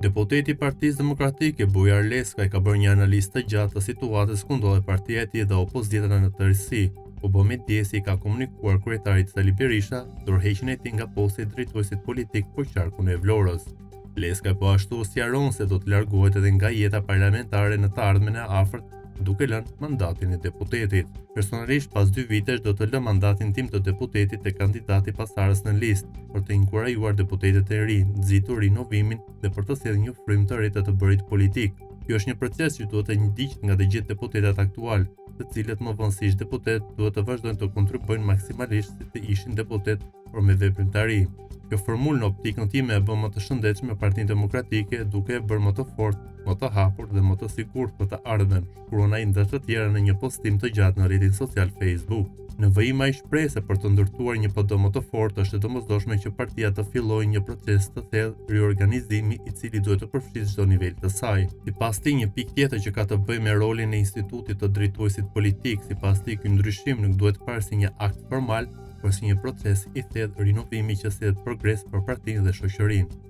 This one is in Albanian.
Deputeti i Partisë Demokratike, Bujar Leskaj ka bërë një analizë të gjatë të situatës ku ndodhet partia e tij dhe opozita në tërësi, ku bën me dije se i ka komunikuar kryetarit Sali Berisha dorëheqjen e tij nga posti i drejtuesit politik për qarkun e Vlorës. Leskaj po ashtu sqaron se do të largohet edhe nga jeta parlamentare në të ardhmen e afërt, duke lënë mandatin e deputetit. Personalisht pas dy vitesh do të lë mandatin tim të deputetit te kandidati pasardhës në listë, për të inkurajuar deputetët e rinj, nxitur rinovimin dhe për të sjellë një frymë të re të të bërit politikë. Ky është një proces që duhet të ndiqet nga të gjithë deputetët aktualë, të cilët më vonë si ish deputetë duhet të vazhdojnë të kontribuojnë maksimalisht si të ishin deputetë, por me veprimtari. Kjo formulë në optikën time e bën më të shëndetshme Partinë Demokratike, duke e bërë më të fortë, më të hapur dhe më të sigurt për të ardhmen, shkruan ai ndër të tjera në një postim të gjatë në rrjetin social Facebook. Në vijim ai shprehet se për të ndërtuar një PD më të fortë është e domosdoshme që partia të fillojë një proces të thellë riorganizimi i cili duhet të përfshijë çdo nivel të saj. Sipas tij, një pikë tjetër që ka të bëjë me rolin e institutit të drejtuesit politik, sipas tij ky ndryshim nuk duhet parë si një akt formal, por si një proces i thellë rinovimi që sjell progres për partinë dhe shoqërinë.